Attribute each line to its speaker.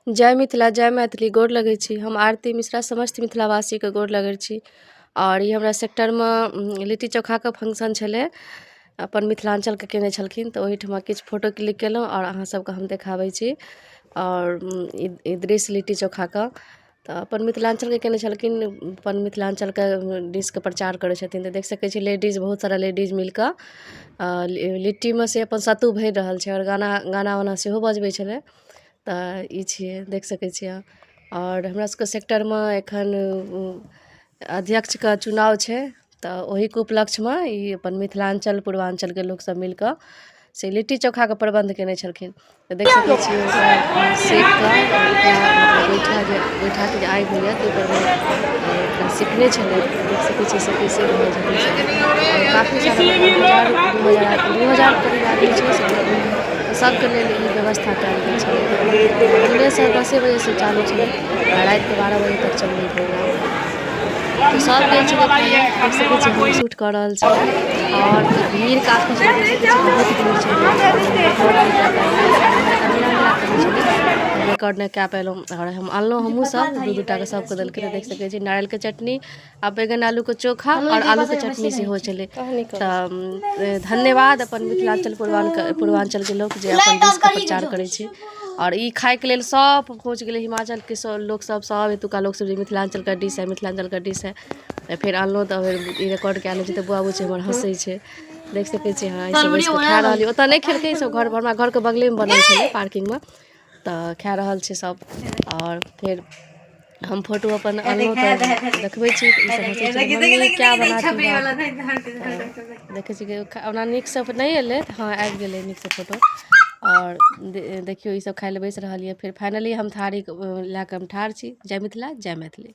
Speaker 1: जय मिथिला जय मैथिली। गोर लगै छी। हम आरती मिश्रा समस्त मिथिलावासीके गोर लगै छी। आओर ई हमरा सेक्टरमे लिट्टी चोखाके फंक्शन छलै, अपन मिथिलाञ्चलके कयने छलखिन, तऽ ओहिठमा किछु फोटो क्लिक केलहुँ आओर अहाँ सबके हम देखाबै छी। आओर ई ई दृश्य लिट्टी चोखाके तऽ अपन मिथिलाञ्चलके कयने छलखिन, अपन मिथिलाञ्चलके डिशके प्रचार करै छथिन। तऽ देख सकै छी लेडीज, बहुत सारा लेडीज मिलकऽ लिट्टीमे से अपन सत्तू भरि रहल छै आओर गाना गाना वाना सेहो बजबै छलै। तऽ ई छियै, देख सकै छियै अहाँ। आओर हमरा सबके सेक्टरमे एखन अध्यक्षके चुनाव छै, तऽ ओहिके उपलक्ष्यमे ई अपन मिथिलाञ्चल पूर्वाञ्चलके लोकसब मिलकऽ से लिट्टी चोखाके प्रबन्ध कयने छलखिन। तऽ देख सकै छियै ओकरा सेक कऽ ओकरा गोइठा, जे गोइठाके जे आगि होइए ताहिपर ओकरा सेकने छलै। देख सकै छियै सबके सेक रहल छथिन सब। आओर काफी सारा 1000 2000 2000 करीब आदमी छै सेक्टरमे, तऽ सबके लेल ई व्यवस्था कयल गेल छलै। दिनेसँ 10 बजेसँ चालू छलै आ रातिके 12 बजे तक चललै प्रोग्राम। तऽ सब गेल छलै खाय लए। देख सकै छियै हम शूट कऽ रहल छी आओर भीड़ काफी छलै। देख सकै छियै बहुत भीड़ छलै, रिकॉर्ड नहि कए पायलहुँ, मिला मिला कऽ छलै, रिकॉर्ड नहि कए पायलहुँ। आओर हम अनलहुँ हमहूँ सब दू दू टाके, सबके देलकै। तऽ देख सकै छी नारियलके चटनी आ बैगन आलूके चोखा आओर आलूके चटनी सेहो छलै। तऽ धन्यवाद अपन मिथिलाञ्चल पूर्वाञ्चलके लोक जे अपन देशके प्रचार करै छै। आओर ई खायके लेल सब पहुँच गेलै, हिमाचलके सब लोकसब, सब एतुका लोकसब जे मिथिलाञ्चलके डिश है, मिथिलाञ्चलके डिश है। तऽ फेर अनलहुँ तऽ फेर ई रिकॉर्ड कए लै छी, तऽ बौआ बुच्ची हमर हँसै छै। देख सकै छी अहाँ, ईसब बैसि कऽ खा रहल यऽ। ओतऽ नहि खेलकै ईसब, घर हमरा घरके बगलेमे बनल छलै पार्किंगमे, तऽ खा रहल छै सब। आओर फेर हम फोटो अपन अनलहुँ तऽ देखबै छी। ईसब हँसै छै, मम्मी क्या बनाती हो आप? तऽ देखै छी कि ओना नीकसँ नहि एलै। हँ, आबि गेलै नीकसँ फोटो। आओर देखियौ, ईसब खाइ लए बैसि रहल यऽ। फेर फाइनली हम थारी लए कऽ हम ठाढ़ छी। जय मिथिला, जय मैथिली।